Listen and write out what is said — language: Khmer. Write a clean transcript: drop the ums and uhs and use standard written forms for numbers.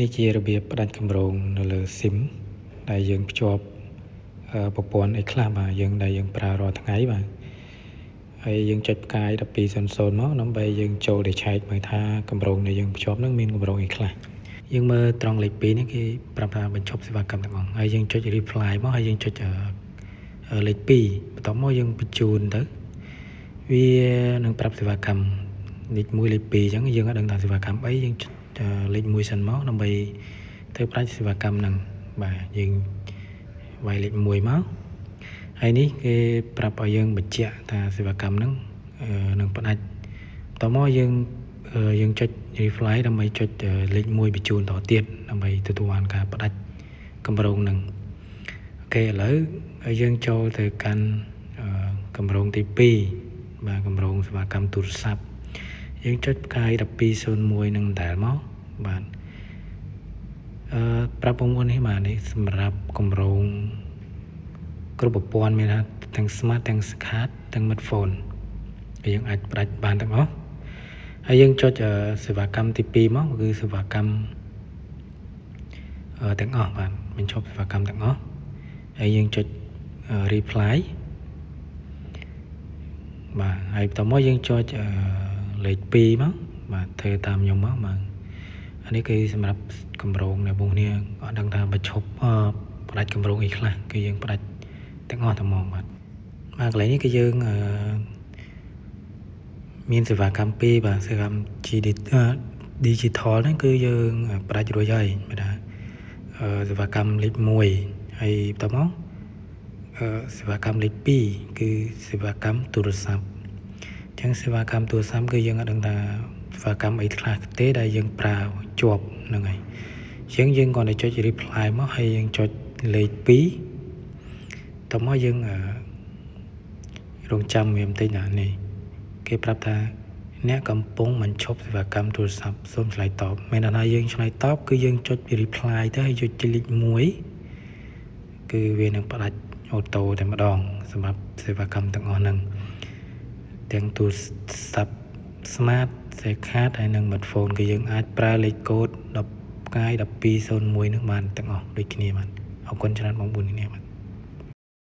នេះជារបៀបផ្ដាច់គម្រោងនៅលើ SIM ដែលយើងភ្ជាប់ប្រព័ន្ធអីខ្លះបាទយើងដែលយើងប្រើរាល់ថ្ងៃបាទហើយយើងចុចផ្កាយ1200មកដើម្បីយើងចូលទៅឆែកមើលថាគម្រោងដែលយើងភ្ជាប់នឹងមានគម្រោងអីខ្លះយើងមើលត្រង់លេខ2នេះគេប្រាប់ថាបញ្ឈប់សេវាកម្មទាំងអស់ហើយយើងចុច reply មកហើយយើងចុចលេខ2បន្ទាប់មកយើងបញ្ជូនទៅវានឹងប្រាប់សេវាកម្មលេខ1លេខ2អញ្ចឹងយើងអត់ដឹងថាសេវាកម្មអីយើងចុចលេខ1សិនមកដើម្បីធ្វើផ្ដាច់សេវាកម្មហ្នឹងបាទយើងវាយលេខ1មកហើយនេះគេប្រាប់ឲ្យយើងបញ្ជាក់ថាសេវាកម្មហ្នឹងនឹងផ្ដាច់បន្ទាប់មកយើងយើងចុច reply ដើម្បីចុចលេខ1បញ្ជូនតទៀតដើម្បីទទួលបានការផ្ដាច់គម្រោងហ្នឹង OK ឥឡូវយើងចូលទៅកាន់គម្រោងទី2បាទគម្រោងសេវាកម្មទូរស័ព្ទយើងចុចផ្កាយ1201នឹងដែលមកបាទអឺប្រាប់បងប្អូននេះបាទនេះសម្រាប់គម្រោងគ្រប់ប្រព័ន្ធមានថាទាំង smart ទាំង card ទាំង smartphone យើងអាចផ្ដាច់បានទាំងអស់ហើយយើងចុចសេវាកម្មទី2មកគឺសេវាកម្មទាំងអស់បាទបញ្ឈប់សេវាកម្មទាំងអស់ហើយយើងចុច reply បាទហើយបន្តមកយើងចុចលេខ2មកបាទធ្វើតាមខ្ញុំមកបាទអានេះគឺសម្រាប់គម្រោងដែលបងគ្នាអត់ដឹងថាបញ្ឈប់ផ្ដាច់គម្រោងអីខ្លះគឺយើងផ្ដាច់ទាំងអស់តែហ្មងបាទបាទកន្លែងនេះគឺយើងអឺមានសេវាកម្មពីរបាទសេវាកម្ម GD digital ហ្នឹងគឺយើងផ្ដាច់រួចហើយបាទថាសេវាកម្មលេខ1ហើយបន្តមកសេវាកម្មលេខ2គឺសេវាកម្មទូរស័ព្ទអញ្ចឹងសេវាកម្មទូរស័ព្ទគឺយើងអត់ដឹងថាសេវាកម្មអីខ្លះទេដែលយើងប្រើជាប់ហ្នឹងហើយអញ្ចឹងយើងគ្រាន់តែចុច reply មកហើយយើងចុចលេខ2តមកយើងរងចាំវាបន្តិចណានេះគេប្រាប់ថាអ្នកកំពុងបញ្ឈប់សេវាកម្មទូរស័ព្ទសូមឆ្លើយតបមានន័យថាយើងឆ្លើយតបគឺយើងចុច reply ទៅហើយចុចលេខ1គឺវានឹងផ្ដាច់ auto តែម្ដងសម្រាប់សេវាកម្មទាំងអស់ហ្នឹងទាំងទូរស័ព្ទ smart card ហើយនិង smartphone គឺយើងអាចប្រើលេខកូដ10ផ្កាយ1201នឹងបានទាំងអស់ដូចគ្នាបាទអរគុណច្រើនបងប្អូនគ្នាបាទ។